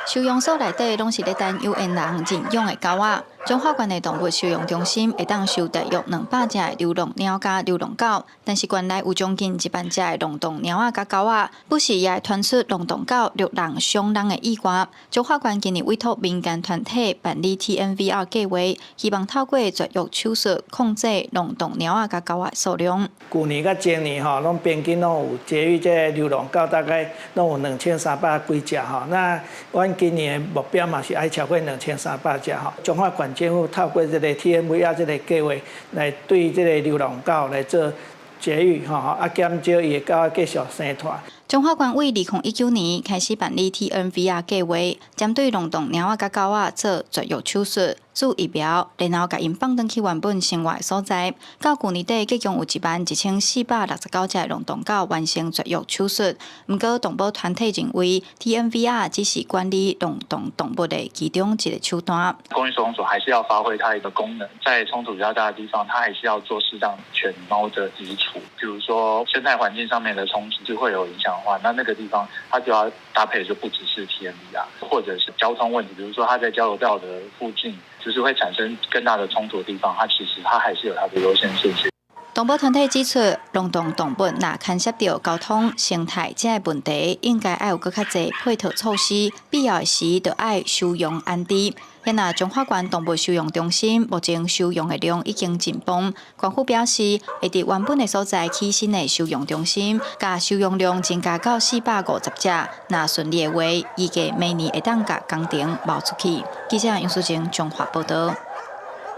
Speaker 1: 收容所內底攏是咧等有緣人認養的狗仔。
Speaker 3: 彰化縣的動物收容中心會當收大約200隻的流浪貓佮流浪狗，但是縣內有將近1萬隻的浪蕩貓仔佮狗仔，不時也會傳出浪蕩狗掠人傷人的意外。彰化縣今年委託民間團體辦理 TNVR 計劃，希望透過絕育手術控制浪蕩貓仔佮狗仔數量。
Speaker 4: 舊年佮前年吼，攏平均攏有絕育這个流浪狗，大概攏有2300幾隻吼。那阮今年的目標嘛是愛超過2300隻吼。彰化縣政府透過這個 TNVR 這個計劃來對這個流浪狗來做絕育吼，減少伊的狗繼續生湠。
Speaker 3: 彰化縣為2019年開始辦理 TNVR 計劃，針對浪蕩貓仔佮狗仔做絕育手術、注疫苗，然後共𪜶放轉去原本生活的所在。到舊年底，總共有1萬1469隻浪蕩狗完成絕育手術。毋過，動保團體認為 TNVR 只是管理浪蕩動物的其中一個手段。
Speaker 7: 公益收容所還是要發揮它一個功能，在衝突比較大的地方，它還是要做適當犬貓的移除。比如說生態環境上面的衝擊就會有影響的話，那個地方它就要搭配就不只是 TNVR，或者是交通問題，比如說它在交流道的附近，就是會產生更大的衝突的地方，它其實它還是有它的優先順序。
Speaker 3: 動保團體指出，浪蕩動物若牽涉著交通、生態這个問題，應該愛有閣較濟配套措施，必要時就愛收容安置。若彰化縣動物收容中心目前收容的量已經緊繃，縣府表示會佇原本的所在起新的收容中心，共收容量增加到450隻。若順利的話，預計明年會當共工程募出去。記者楊淑貞彰化報導。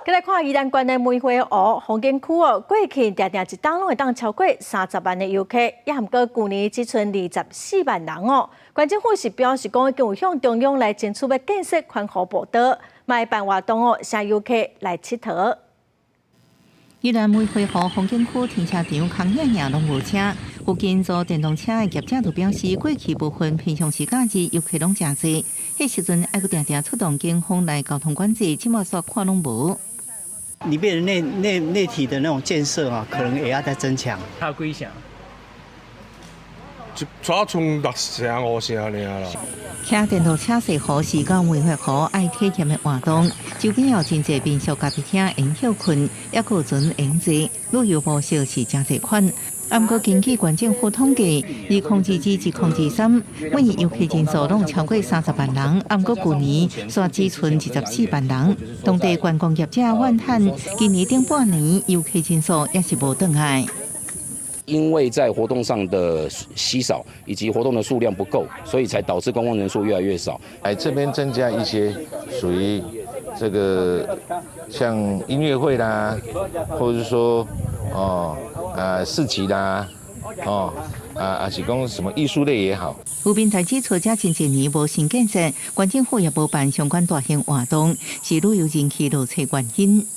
Speaker 2: 再來看宜蘭縣的梅花湖風景區哦，過去定定一冬攏會當超過30萬的遊客，也毋過舊年只賰24萬人哦。縣政府是表示講，已經有向中央來爭取欲建設環湖步道，嘛會辦活動哦，請遊客來𨑨迌。
Speaker 27: 宜蘭梅花湖風景區停車場空影影攏無車，附近租電動車的業者就表示，過去部分平常時假日遊客攏誠濟，彼時陣愛閣定定出動警方來交通管制，這馬煞看攏無。裡面的內體的那種建設啊，可能也要再增強。
Speaker 6: 拍幾成？
Speaker 23: 一早賰六成五成爾啦。
Speaker 27: 騎電動車踅湖是到梅花湖愛體驗的活動，周邊有真濟民宿咖啡廳會用歇睏，抑閣有船會用坐，旅遊模式是誠濟款。毋過根據縣政府統計，2022至2023，每年遊客人數攏超過30萬人，毋過舊年煞只賰24萬人。當地觀光業者怨嘆，今年頂半年遊客人數也是無轉來。
Speaker 24: 因為在活動上的稀少，以及活動的數量不夠，所以才導致觀光人數越來越少。
Speaker 25: 來這邊增加一些屬於這個像音樂會啦，或者是說哦市集啦，哦啊是講什麼藝術類也好。
Speaker 27: 有平台指出，這近幾年無新建設，縣政府也無辦相關大型活動，是旅遊人氣落差原因。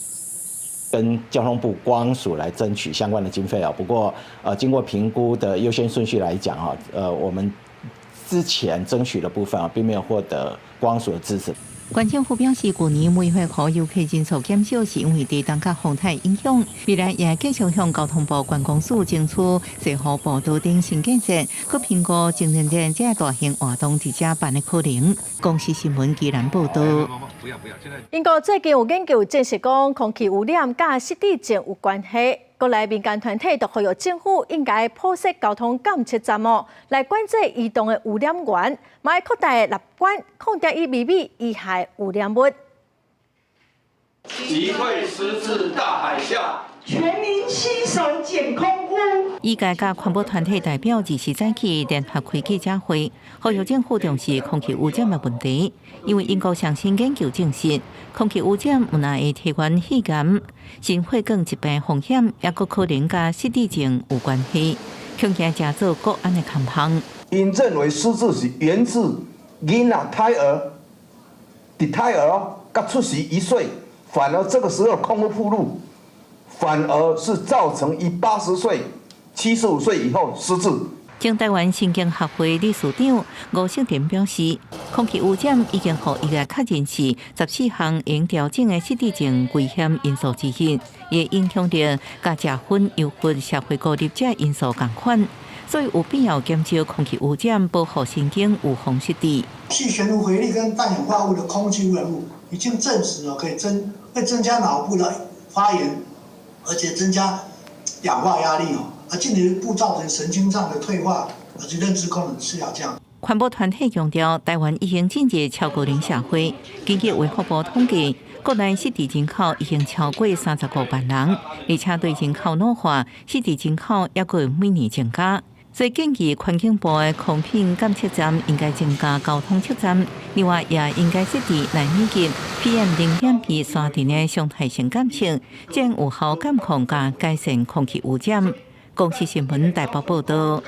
Speaker 26: 跟交通部觀光署來爭取相關的經費啊，不過經過評估的優先順序來講啊，我們之前爭取的部分啊，並沒有獲得觀光署的支持。
Speaker 27: 縣政府表示，舊年梅花湖遊客人數減少，是因為地動佮風颱影響。未來也繼續向交通部觀光署爭取踅湖步道等新建設，閣評估情人節這大型活動佇遮辦的可能。公視新聞宜蘭報導。
Speaker 2: 英國最近有研究證實講，空氣污染佮失智症有關係。國內民間團體就呼籲政府應該鋪設交通監測站哦，來管制移動的污染源，嘛會擴大納管控制一微米以下的污染物。
Speaker 28: 擊退失智大海嘯。
Speaker 29: 全民攜手減空污。
Speaker 27: 醫界佮環保團體代表二時早起聯合開記者會，呼籲政府重視空氣污染的問題。因為英國上新研究證實，空氣污染毋但會提懸肺癌、心血管疾病風險，抑閣可能佮失智症有關係，恐驚成做國安的空芳。
Speaker 28: 𪜶認為失智是源自囡仔胎兒，佇胎兒佮出世1歲，反而這個時候空污暴露。反而是造成伊80歲、75歲以後失智。
Speaker 27: 前台灣神經學會理事長吳勝田表示，空氣污染已經予醫界確認是14項應調整的失智症危險因素之一，會影響著佮食薰、油份、社會孤立這因素仝款。所以有必要減少空氣污染，保護神經，預防失智。
Speaker 8: 氣懸浮微粒跟氮氧化物的空氣污染物已經證實哦，可以會增加腦部的發炎，而且增加氧化壓力哦，而進一步造成神經上的退化，而且認知功能下降。
Speaker 27: 環保團體強調，台灣已經進入超高齡社會。根據衛福部統計，國內失智人口已經超過35萬人，而且對人口老化，失智人口猶閣每年增加。所以建議環境部的空品監測站應該增加交通測站，另外也應該設置奈米級 PM 0.2沙塵的常態性監測，這樣有效監控佮改善空氣污染。公視新聞台北報道。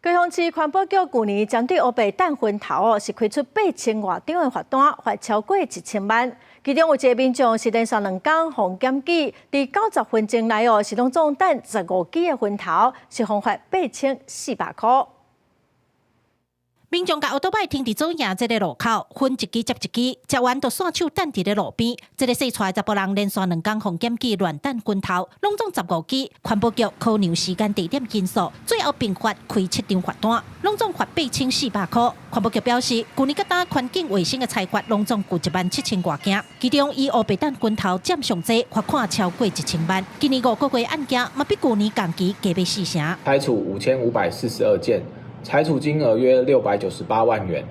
Speaker 2: 高雄市環保局舊年針對烏白擲薰頭哦，是開出8000外張的罰單，罰超過1000萬。其中有一个民眾是連續2工予檢舉，佇90分鐘內哦，是攏總擲15支的薰頭，是予罰8400箍。
Speaker 10: 民眾共歐多擺停佇左營這个路口，薰一支接一支，食完就紲手擲佇咧路邊。這个姓蔡的查埔人連續2工予檢舉亂擲薰頭，攏總15支。環保局考量時間、地點因素，最後併發開7張罰單，攏總罰8400箍。環保局表示，舊年到今環境衛生的裁罰攏總有1萬7千外件，其中以烏白擲薰頭佔上濟，罰款超過1000萬。今年5個月案件嘛比舊年同期加欲4成。
Speaker 11: 裁處5542件。裁處金額約698萬元。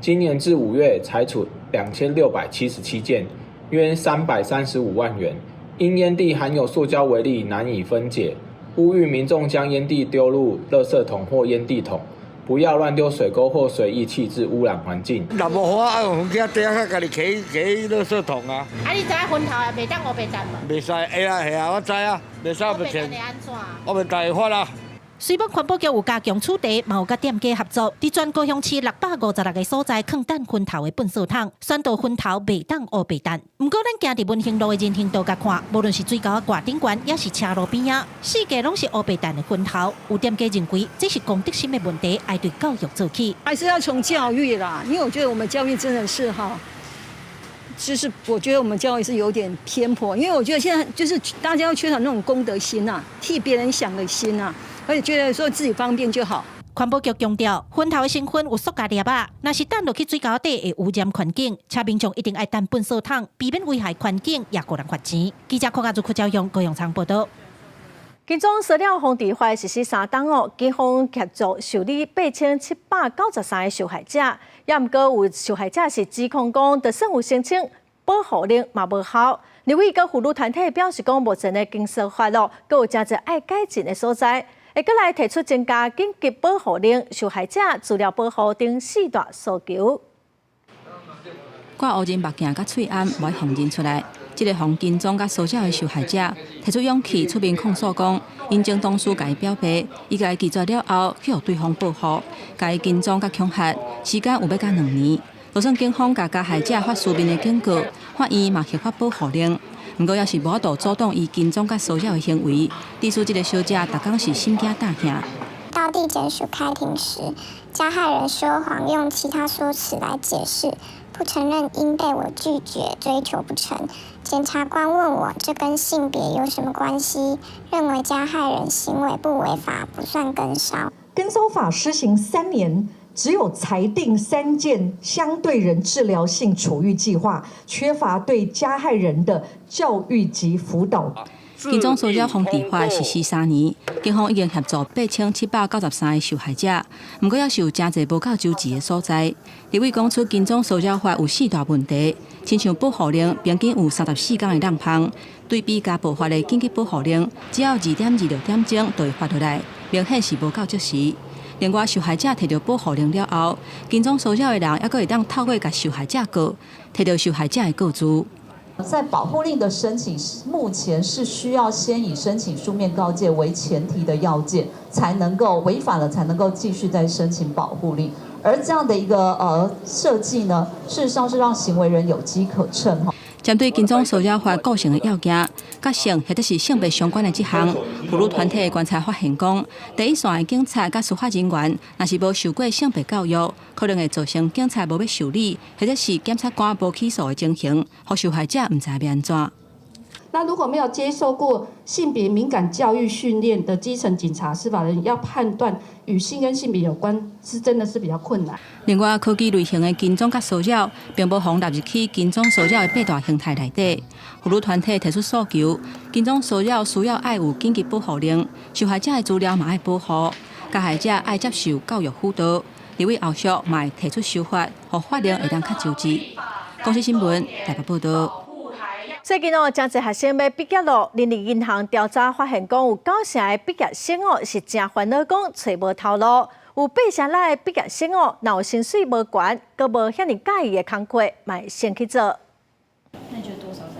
Speaker 11: 今年至5月裁處2677件，約335萬元。因煙蒂含有塑膠微粒難以分解，呼籲民眾將煙蒂丟入垃圾桶或煙蒂桶，不要亂丟水溝或隨意棄置污染環境。
Speaker 12: 若無好啊，用糞袋仔，家己提提垃圾桶啊。
Speaker 10: 啊，你知影薰頭也袂當烏白擲無？
Speaker 12: 袂使，會啊會啊，我知啊，袂使我袂我袂大罰啊。
Speaker 10: 雖罔環保局有加強處罰，嘛有佮店家合作，佇全高雄市656個所在囥擲薰頭的糞掃桶，宣導薰頭袂當烏白擲。毋過，咱行佇文興路的人行道共看，無論是水溝仔掛頂懸，抑是車路邊仔，四界攏是烏白擲的薰頭。有店家認為這是公德心的問題，愛對教育做起。
Speaker 13: 還是要從教育啦，因為我覺得我們教育真的是哈，就是我覺得我們教育是有點偏頗，因為我覺得現在就是大家要缺少那種公德心啊，替別人想的心啊。而且覺得說自己方便就好。
Speaker 10: 環保局強調，薰頭的成分有塑膠粒仔，若是擲落去水溝底會污染環境，請民眾一定愛擲糞掃桶，避免危害環境，也予人罰錢。記者柯家祖、柯昭勇、高永昌報道。
Speaker 2: 金鐘騷擾防治法實施3冬哦，警方協助受理8793個受害者，也毋過有受害者是指控講，就算有申請保護令嘛無效。立委佮婦女團體表示講，目前的跟騷法咯，閣有誠濟愛改進的所在。會閣來提出增加緊急保護令、受害者資料保護等四大訴求。
Speaker 1: 掛烏人目鏡佮喙罨，無愛予認出來。這个予跟蹤佮騷擾的受害者，提出勇氣出面控訴講，𪜶前同事共伊表白，伊共伊拒絕了後，去予對方報復，共伊跟蹤佮恐嚇，時間有欲到2年。就算警方共加害者發書面的警告，法院嘛核發保護令。毋過，猶是無法度阻擋伊跟蹤佮騷擾的行為。致使這个小姐，逐工是心驚膽驚。
Speaker 14: 到地檢署開庭時，加害人說謊，用其他說辭來解釋，不承認因被我拒絕追求不成。檢察官問我這跟性別有什麼關係？認為加害人行為不違法，不算跟騷。
Speaker 15: 跟騷法施行3年，只有裁定3件相對人治療性處遇計劃，缺乏對加害人的教育及輔導。
Speaker 1: 跟蹤騷擾防治法實施3年，警方已經協助8793個受害者，毋過猶是有誠濟無夠周齊的所在。立委講出跟蹤騷擾法有四大問題，親像保護令平均有34工的空窗，對比家暴法的緊急保護令，只要2.26點鐘就會發落來，明顯是無夠及時。另外，受害者提著保護令了後，跟蹤騷擾的人猶閣會當透過共受害者告，提著受害者的告訴。
Speaker 16: 在保護令的申請，目前是需要先以申請書面告誡為前提的要件，才能夠違反了，才能夠繼續再申請保護令。而這樣的一個設計呢，事實上是讓行為人有機可乘。
Speaker 1: 針對跟蹤騷擾法構成的要件，佮性或者是性別相關的這項，婦女團體的觀察發現講，第一線的警察佮司法人員，若是無受過性別教育，可能會造成警察無欲受理，或者是檢察官無起訴的情形，予受害者毋知欲按怎。
Speaker 4: 那如果沒有接受過性別敏感教育訓練的基層警察、司法人員，要判斷與性跟性別有關，是真的是比較困難。
Speaker 1: 另外，科技類型的跟蹤佮騷擾，並無予納入去跟蹤騷擾的八大形態內底。婦女團體提出訴求，跟蹤騷擾需要愛有緊急保護令，受害者的資料嘛愛保護，加害者愛接受教育輔導。立委後續嘛會提出修法，予法令會當較周至。公視新聞台北報道。
Speaker 2: 最近哦，誠濟學生欲畢業囉，人力銀行調查發現，講有九成的畢業生哦是誠煩惱，講揣無頭路。有八成六的畢業生哦，若有薪水無懸，閣無遐爾佮意的工課，嘛會先去做。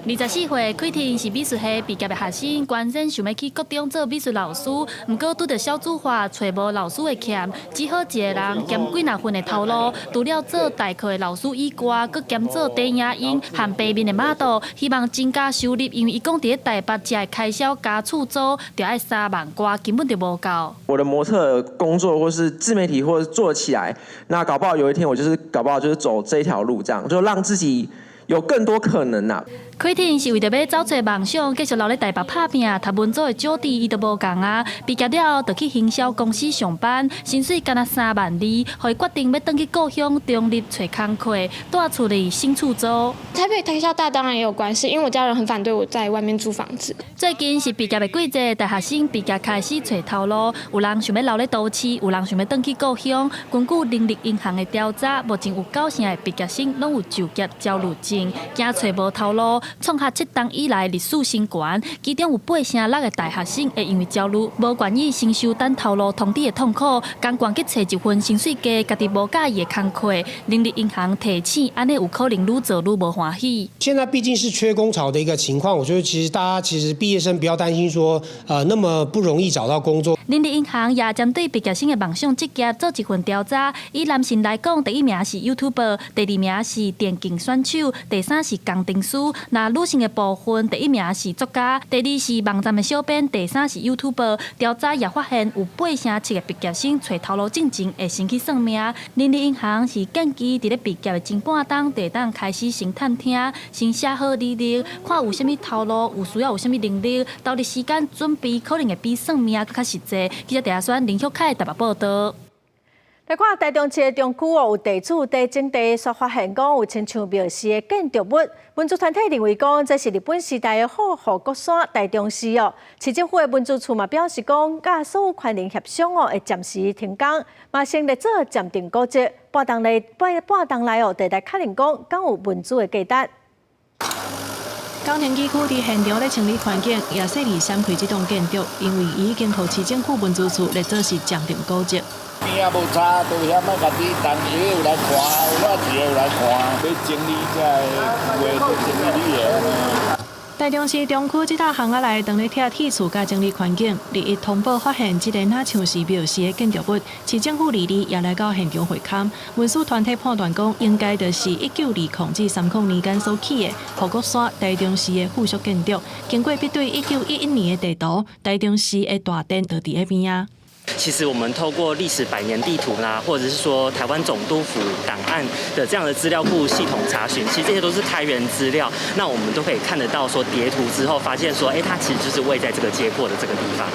Speaker 5: 24歲，開庭是美術系畢業的學生，原先想欲去國中做美術老師，毋過拄著少子化，揣無老師的欠，只好一个人兼幾若份的頭路。除了做代課的老師以外，閣兼做電影音和平面的 model，希望增加收入。因為伊講佇咧台北食的開銷加厝租，就愛3萬外，根本就無夠。
Speaker 9: 我的模特工作或是自媒體，或者做起來，那搞不好有一天我就是搞不好就是走這條路，這樣就讓自己有更多可能啊。
Speaker 5: 開庭是為著欲走出夢想，繼續留咧台北拍拚。讀文組的小弟伊就無仝啊，畢業了後就去行銷公司上班，薪水干焦3萬2，予伊決定欲轉去故鄉中壢揣工課，蹛厝裡省厝租。
Speaker 17: 台北開銷大當然也有關係，因為我家人很反對我在外面租房子。
Speaker 5: 最近是畢業的季節，大學生畢業開始揣頭路，有人想欲留咧都市，有人想欲轉去故鄉。根據人力銀行的調查，目前有九成的畢業生攏有就業焦慮症，驚揣無頭路。創下7冬以來歷史新高，其中有八成六的大學生會因為焦慮，無願意先收等頭路通知的痛苦，甘願去揣一份薪水低、家己無佮意的工課。人力銀行提醒，按呢有可能愈做愈無歡喜。
Speaker 18: 現在畢竟是缺工潮的一個情況，我覺得其實大家其實畢業生不要擔心說，那麼不容易找到工作。
Speaker 5: 人力銀行也針對畢業生的夢想職業做一份調查，以男性來講，第一名是 YouTuber，第二名是電競選手，第三是工程師。那女性的部分，第一名是作家，第二是網站的小編，第三是 YouTuber。調查也發現，有八成七的畢業生揣頭路進前會先去算命。人力銀行是建議佇咧畢業的前半冬，就會當開始先探聽，先寫好履歷，看有啥物頭路，有需要有啥物能力，投入時間準備，可能會比算命閣較實際。記者鄭阿選、林旭凱台北報導。
Speaker 2: 來看台中市的中區哦，有地主佇徵地，煞發現講有親像廟寺的建築物。文資團體認為講，這是日本時代的護國山台中寺哦。市政府的文資處嘛表示講，佮所有權人協商哦，會暫時停工，嘛先列做暫定古蹟。半冬內半半冬內哦，就來確認講，敢有文資的價值。
Speaker 19: 工程機區佇現場咧清理環境，也細膩閃開這棟建築，因為已經予市政府文資處列做是暫定古蹟。
Speaker 20: 邊仔無差，都遐莫家己同學有來看，有我一個有來看，欲整理這個有的就整理的。
Speaker 19: 台中市中區這搭巷仔內，當咧拆鐵厝佮整理環境，日一通報發現這个若像是廟寺的建築物，市政府二日也來到現場會勘，文史團體判斷講，應該就是1920至30年間所起的護國山台中寺的附屬建築。經過比對1911年的地圖，台中寺的大殿就佇咧邊仔。
Speaker 21: 其實我們透過歷史百年地圖啦，或者是說台灣總督府檔案的這樣的資料庫系統查詢，其實這些都是開源資料。那我們都可以看得到，說疊圖之後發現說，哎，它其實就是位在這個街廓的這個地方。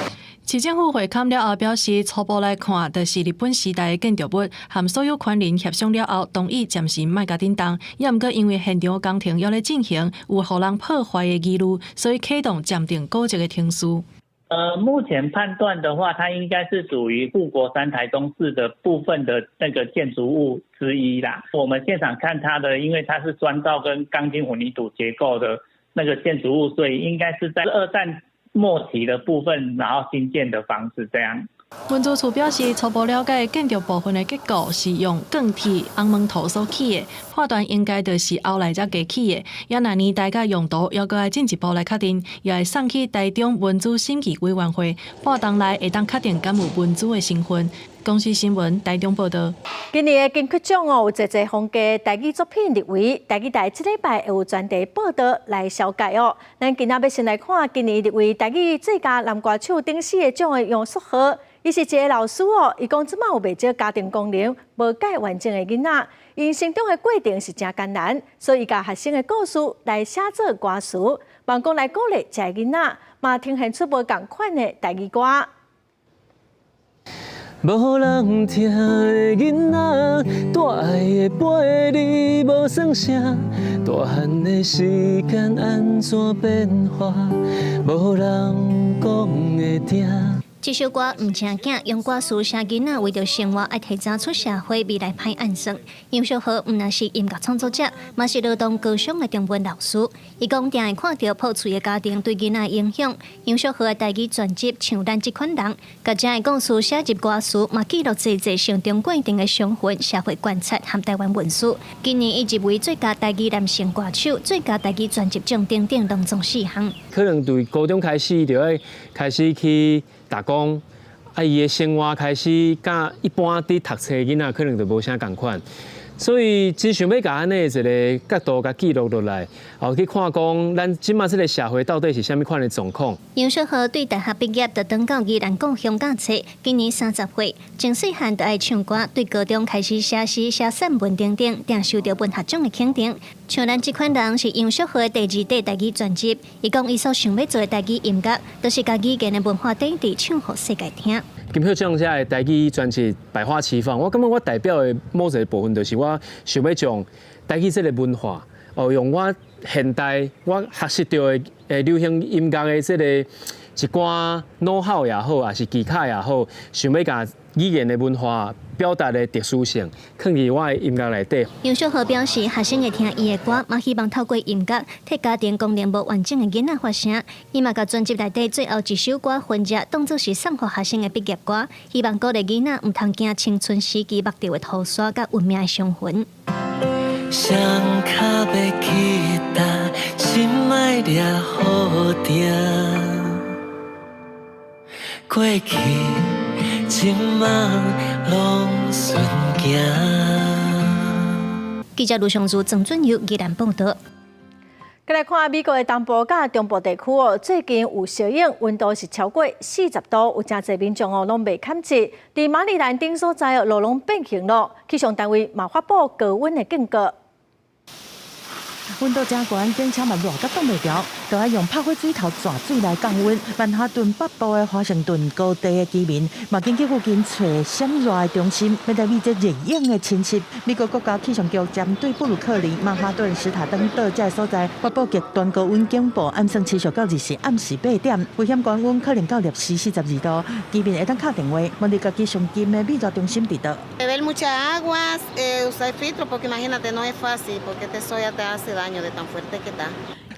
Speaker 19: 市政府會勘了後表示，初步來看，就是日本時代的建築物，和所有權人協商了後，同意暫時莫共振動。也毋過因為現場工程猶咧進行，有予人破壞的疑慮，所以啟動暫定古蹟的程序。
Speaker 22: 目前判斷的話，它應該是屬於護國山台中寺的部分的那個建築物之一啦。我們現場看它的，因為它是磚造跟鋼筋混凝土結構的那個建築物，所以應該是在二戰末期的部分，然後新建的房子這樣。
Speaker 19: 文資處表示，初步了解建築部分的結構是用鋼鐵紅毛土所起的，判斷應該就是後來才加起的。也若年代佮用途，猶閣愛進一步來確認，也會送去台中文資審議委員會，半冬內會當確定敢有文資的成分。公視新聞台中報導。
Speaker 2: 今年的金曲獎哦，有濟濟風格台語作品入圍，台語台這禮拜會有專題報導來紹介哦。咱今仔欲先來看今年入圍台語最佳男歌手頂四个獎的楊書豪，伊是一个老師哦，伊講這馬有袂少家庭功能無蓋完整的囡仔， 𪜶成長的過程是誠艱難，所以共學生的故事來寫做歌詞，望講來鼓勵遮的囡仔，嘛呈現出無仝款的台語歌。
Speaker 3: 無人聽的囡仔，帶愛的陪你無算啥，大漢的時間按怎變化，無人講會聽。
Speaker 6: 這首歌毋正經，用歌詞寫囡仔為著生活愛提早出社會，未來歹按算。楊淑和毋但是音樂創作者，嘛是羅東高中的中文老師。伊講定會看著破碎的家庭對囡仔的影響。楊淑和的台語專輯《像咱這款人》，共遮的故事寫入歌詞，嘛記錄濟濟成長過程的傷痕、社會觀察和台灣文史。今年伊入圍最佳台語男性歌手、最佳台語專輯獎等等，攏總四項。
Speaker 3: 可能對高中開始就愛開始去打工，啊，伊的生活開始佮一般佇讀冊囡仔可能就無啥仝款，所以真想欲共按呢一个角度共記錄落來，哦，去看講咱這馬這个社會到底是啥物款的狀況。
Speaker 6: 楊淑和對大學畢業就轉到宜蘭故鄉教冊，今年30歲，從細漢就愛唱歌，對高中開始寫詩、寫散文等等，定受著文學獎的肯定。像咱這款人是楊淑和的第二塊台語專輯，伊講伊所想欲做的台語音樂，就是共語言的文化底蘊唱予世界聽。
Speaker 3: 金曲獎遮的台語專輯百花齊放，我感覺我代表的某一個部分，就是我想欲將台語這个文化，哦，用我現代我學習著的流行音樂的這个一寡 know how 也好，抑是技巧也好，想欲共語言的文化表達的特殊性，囥佇我的音樂內底。
Speaker 6: 楊淑和表示，學生會聽伊的歌，嘛希望透過音樂替家庭功能無完整的囡仔發聲。伊嘛共專輯內底最後一首歌《分者》當作是送予學生的畢業歌，希望鼓勵囡仔毋通驚青春時期目著的塗刷佮運命的傷痕。
Speaker 3: 誰較欲去擔，心愛掠予定，過去這馬攏順行。
Speaker 6: 記者盧尚如、鄭俊友宜蘭報導。
Speaker 2: 再來看美國的東部佮中部地區哦，最近有燒湧，溫度是超過40度，有誠濟民眾哦攏袂堪熱。佇馬里蘭等所在哦，路攏變形咯。氣象單位嘛發布高溫的警告。
Speaker 7: 溫度誠懸，警車嘛熱甲擋袂牢，就愛用拍火水頭蛇水來降溫。曼哈頓北部的華盛頓高地的居民嘛，緊去附近揣閃熱的中心，面對美這熱湧的侵襲。美國國家氣象局針對布魯克林、曼哈頓、史塔登島這所在發布極端高溫警報，暗算持續到24暗時8點，危險高溫可能到攝氏42度。居民會當敲電話問你家己上近的美熱中心佇佗。
Speaker 27: Beber mucha agua, usar filtro, porque imagínate, no es fácil, porque este sol ya te hace daño de tan fuerte que está.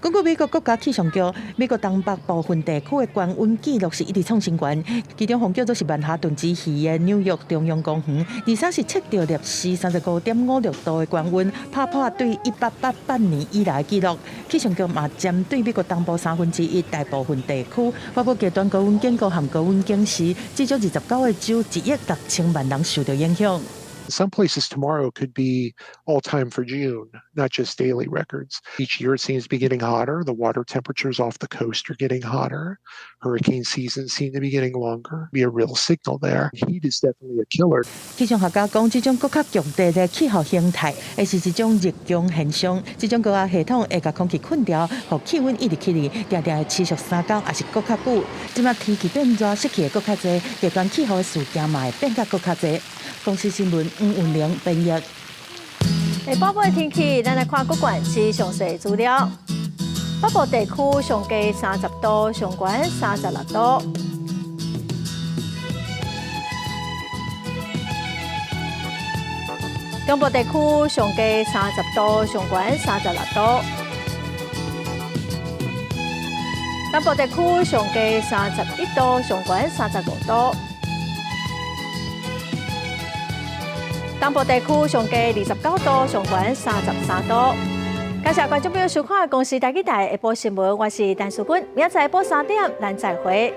Speaker 7: 根據美國國家氣象局，美國東北部分地區的高溫紀錄是一直創新高，其中予叫做是曼哈頓之魚的紐約中央公園，23是測著攝氏35.56度的高溫，拍破對1888年以來紀錄。氣象局嘛針對美國東部三分之一大部分地區發布極端高溫警告和高溫警示，至少29個州1億6千萬人受著影響。
Speaker 23: Some places tomorrow could be all time for June, not just daily records. Each year it seems to be getting hotter. The water temperatures off the coast are getting hotter. Hurricane seasons seem to be getting longer. Be a real signal there. Heat is definitely a killer.
Speaker 7: 氣象學家講，這種閣較強烈的氣候形態，會是一種熱強現象。這種高壓系統會共空氣困牢，予氣溫一直起哩，定定會持續3工，抑是閣較久。這馬天氣變熱，濕氣會閣較濟，極端氣候的事件嘛會變甲閣較濟。公視新聞黃雲玲編譯。
Speaker 2: 下晡的天氣，咱來看各縣市詳細資料。北部地區上低30度，上懸36度。中部地區上低30度，上懸36度。南部地區上低31度，上懸35度。東部地區上低29度，上懸33度。感謝觀眾朋友收看《公視台語台》下晡新聞，我是陳淑君，明仔載下晡3點，咱再會。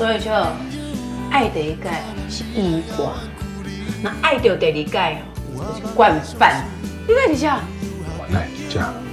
Speaker 8: 所以笑，愛第一擺是意外，若愛著第二擺就是慣犯。你欲佇啥？
Speaker 11: 來，食。